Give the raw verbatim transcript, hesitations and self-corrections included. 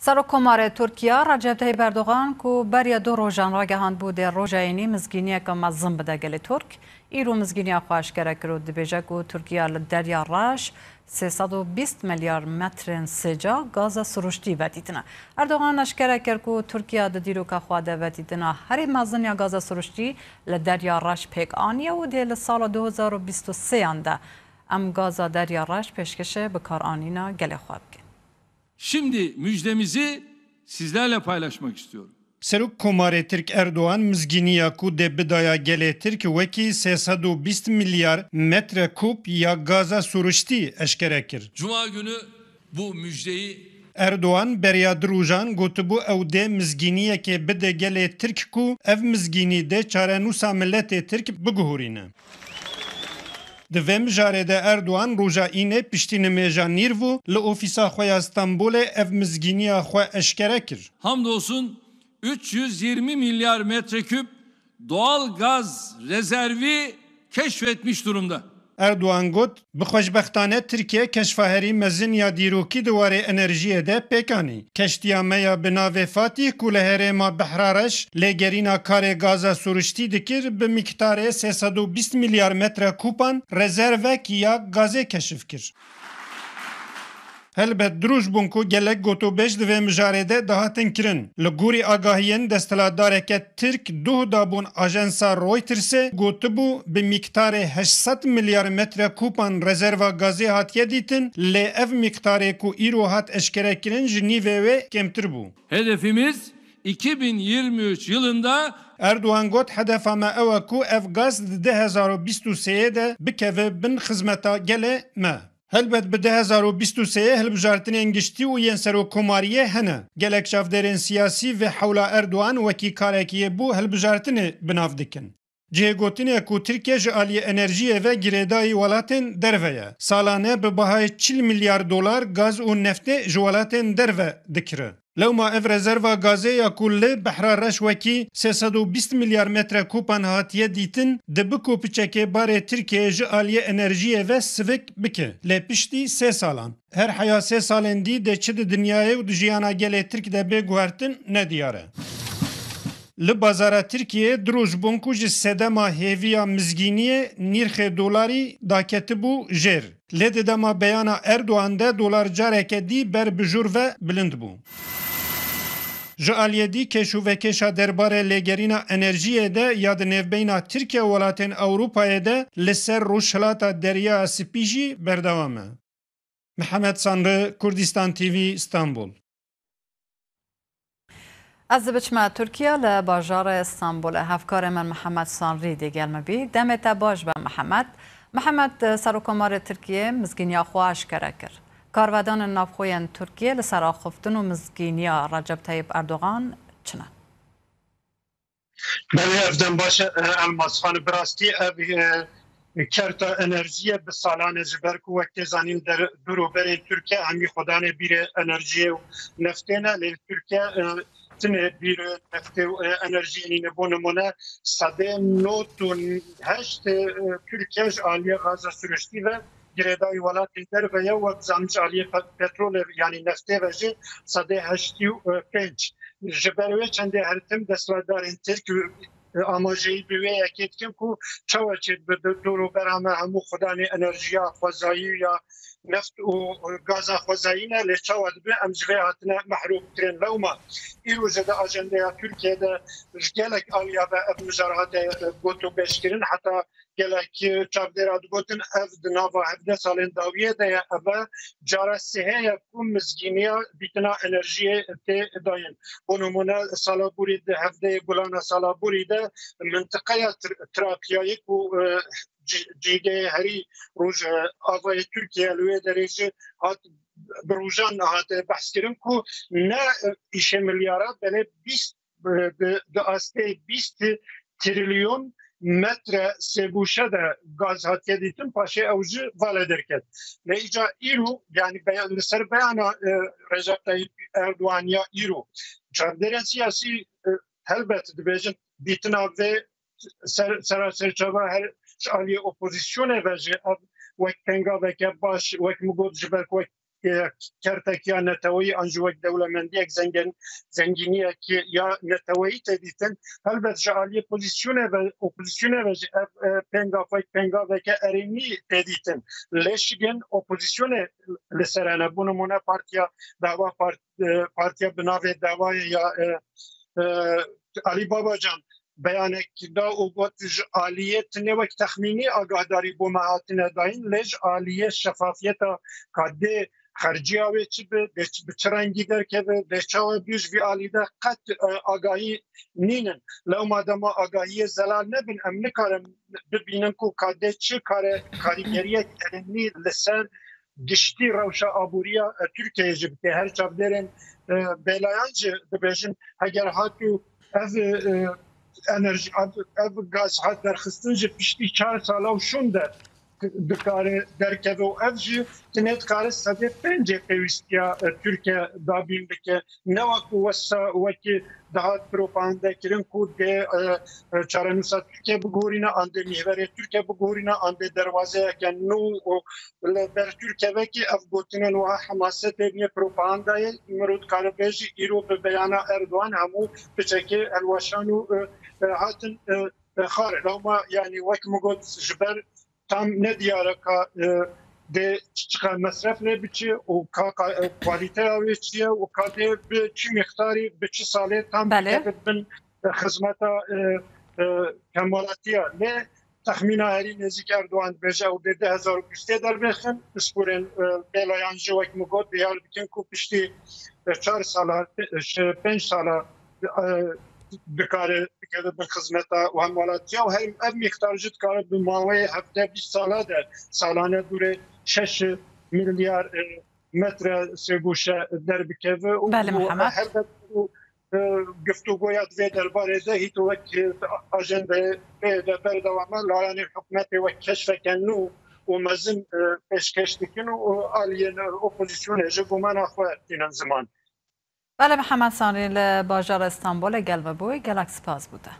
Serokkomarê Tirkiya Recep Tayyip Erdogan ku beriya du rojan ragihandbû dê roja hênî mizgîniyeke mezin bide gelê Tirk, îro mizgîniya xwe eşkere kir û dibêje ku Tirkiya li Derya Reş sê sed û bîst milyar metrên sêca gaza siruştî vedîtine. Erdogan eşkere kir ku Tirkiya di dîroka xwe de vedîtina herî mezin ya gaza siruştî li Derya Reş pêk aniye û dê li sala du hezar û bîst û sêyan de em gaza Derya Reş pêşkêşê bikaranîna gelê xwe bikin. Şimdi müjdemizi sizlerle paylaşmak istiyorum. Serok Komarê Tirk Erdogan mizgîniya ku dê bidaya gelê Tirk wekî sê sed û bîst milyar metre kûb ya gaza siruştî eşkere kir. Cuma günü bu müjdeyi Erdogan beriya du rojan gotibû ew dê mizgîniyekê bide gelê Tirk ku ev mizgînî dê çarenûsa miletê Tirk biguhorîne. Di vê mijarê de Erdogan roja Înê piştî nimêja nîrvo li ofîsa xwe ya Stenbolê ev mizgîniya xwe eşkere kir. Hamdolsun üç yüz yirmi milyar metreküp doğal gaz rezervi keşfetmiş durumda. Erdogan got, bi xweşbextane Tirkiye keşfa herî mezin ya dîrokî di warê enerjiyê de pêk anî. Keştiya me ya bi navê Fatîh ku li herêma Behra Reş lêgerîna karê gaza siruştî dikir, bi mîktarê sê sed û bîst milyar metre kûpan rezervek ya gazê keşif kir. Helbet dirûj bûn ku gelek gotûbêj di vê mijarê de dihatin kirin. Li gorî agahiyên desthilatdareke Tirk doh dabûn ajansa Reutersê gotibû, bi mîktarê heşt sed milyar metre kûpan rezerva gazê hatiye dîtin, lê ev mîktarê ku îro hat eşkerekirin ji nîvê wê kêmtir bû. Hedefimiz iki bin yirmi üç yılında Erdogan got, hedefa me ew e ku ev gaz di du hezar û bîst û sêyê de bikeve bin xizmeta gelê me. Helbet bi du hezar û bîst û sêyê hilbijartinên giştî û yên serokkomariyê hene. Gelek çavdêrên siyasî vê hewla Erdogan wekî karekî yê bo hilbijartinê bi nav dikin. Cihê gotinê ku Tirkiye ji aliyê enerjiyê ve girêdayî welatên derve ye. Salane bi bahayê çil milyar dolar gaz û neftê ji welatên derve dikire. Lewma ev rezerva gazê ya ku li Behra Reş wekî sê sed û bîst milyar metre kûpan hatiye dîtin, dibe ku piçekê barê Tirkiyeyê ji aliyê enerjiyê ve sivik bike. Lê piştî sê salan, her heya sê salên dî dê çi di dinyayê û di jiyana gelê Tirk de bê guhertin nediyar e. Li bazara Tirkiyeyê du roj bûn ku ji sedema hêviya mizgîniyê nîrxê dolarî daketibû jêr. Lê di dema beyana Erdogan de dolar careke dî ber bi jûr ve bilind bû. Ji aliyê dî kêş û vekêşa derbarê lêgerîna enerjiyê de ya di nêvbeyna Tirkiye û welatên Ewropayê de li ser Rojhilata Derya Spî jî berdewam e. Mihemed Sanri, Kurdistan T V, Stenbol. Ez dibiçime Tirkiye, li bajarê Stenbolê. Hevkarê min Mihemed Sanrî digel min bî. Demê te baş be Mihemed. Mihemed, Serokkomarê Tirkiyê mizgîniya xwe eşkere kir. Karvedanên navxwe yên Tirkiyê li ser axiftin û mizgîniya Recep Tayyip Erdogan çi ne? Belê, ev dem baş e, Elmas Xan. Bi rastî ev e, kerta enerjiyê bi salan e, ji ber ku wek tê zanîn der, dûr û berên Tirkiye hemî xwedanê bîrê enerjiyê û neftê ne, lê li Tirkiye e, tinê bîrê neftê û e, enerjiyê nîne. Bo nimûne, sedê nod û heşt e, Tirkiye ji aliyê gaza siruştî ve girêdayî welatên derve ye, wek zanîn ji aliyê pe-, petrolê, yanî neftê ve jî sedê heştî û pênc. Ji ber wê çendê her tim desthilatdarên Tirk, e, amajeyî bi wê yekê dikin ku çawa çêdibe di dor û bera me hemû xudanê enerjiya xwezayî ya neft û gaza xwezayî ne, lê çawa dibe em ji vê hatine mehrûm kirin. Lewma îro jî di ajendeya Tirkiye de ji gelek aliya ve ev mijar hate, e, gotûbêjkirin. Heta gelek çavdêra digotin, ev di nava hevdeh salên dawiyê de ye, ev e cara sihê ye ku mizgîniya dîtina enerjiyê tê dayîn. Bo nimûne, sala borî di hevdehê Gulana sala borî de mintiqeya Tr-, Trakyayê ku, e, ci-, cîgeyê herî roj, e, avayê Tirkiye li wê derê jî hat bi rojan hate behskirin ku ne, e, îşê milyara, belê bîst, e, di, di astê bîst trilyon metre sêgûşe de gaz hatiye dîtin, paşê ew ji vale derket. Lê îca îro, yanî beyan, li ser beyana, e, Recep Tayyip Erdogan ya îro, çavdêrên siyasî, e, helbet dibêjin dîtina vê ser, sera serçava her ji aliyê opozisyonê ve jî ev wek pengaveke baş, wek min got, ji ber ku wek e, kertek ya neteweyî an jî wek dewlemendiyek zengin, zengîniyek ya neteweyî tê dîtin. Helbet ji aliyê pozîsyonê ve, opozîsyonê ve jî ev, e, pêngav wek pêngaveke erênî tê dîtin. Lê şigin opozîsyonê li ser hene. Bo nimûne partiya Dava, part-, e, partiya bi navê Davayê ya, e, e, Alî Babacan beyanek da û got, ji aliyê tinê wek texmînî agahdarî bo me hatine dayîn, lê ji aliyê şefafiyeta ka dê xerciya wê çi bi, dê çi, bi çi rengî derkeve, dê çawa bû, ji vî alî de qet, e, agahî nînin. Lewma dema agahiyê zelal nebin, em nikarin bibînin ku ka dê çi kare karîgeriyek erênî li ser giştî rewşa aboriya, e, Tirkiyeyê jî bike. Her çavdêrên, e, bêlayan jî dibêjin, heger hatû ev, e, enerji, ev, ev gaz hat derxistin ji piştî çar sala û şûnde dikare derkeve û ev jî tinê dikare sedê pêncê pêwîstiya, e, Tirkiye dabîn bike. Ne wek wesa wekî dihat propagande kirin ku dê, e, e, çarenûsa Tirkiye biguhorîne, an dê mîhverê Tirkiye biguhorîne, an dê derwazeyeke nû û li ber Tirkiye vekî. Ev gotinên wiha hemasetê niye, propagandayê. Mirov dikare bêjî îro bi beyana Erdogan hemû piçekê hilweşan û, e, e, hatin, e, e, xare. Lewma, yanî wek min got, ji ber tam nediyare ka, e, dê çiqa mesref lê biçe û ka, ka, e, kalîteya wê çi ye û ka dê bi çi mîqdarî, bi çi salê tam Belê. bikeve bin, e, xizmeta, e, e, kemalatiya. Lê texmîna herî nêzîk Erdogan dibêje ew dê du hezar û bîstê derbêxin. Pisporên, e, bêlayan jî wek min got diyar dikin ku piştî, e, çar sala, e, ji pênc sala, e, dikare bikeve bin xizmeta û hemwelatiya û her ev mîqdar jî dikare bi maweyê hevdeh bîst sala de salane dûrê şeş milyar, e, metre sêgûşe derbikeve û Belê, û Mihemed. helbet û, e, giftûgoya di vê derbarê de hît wek, e, ajendeyê pê de berdewam e. Layanê hikûmetê wek keşfeke nû û mezin, e, pêşkêş dikin û aliyên opozisyonê jî gumana xwe tînin ziman. Belê, Mihemed Sanrî li bajara Stenbolê gel me bûye. Gelek spas bo te.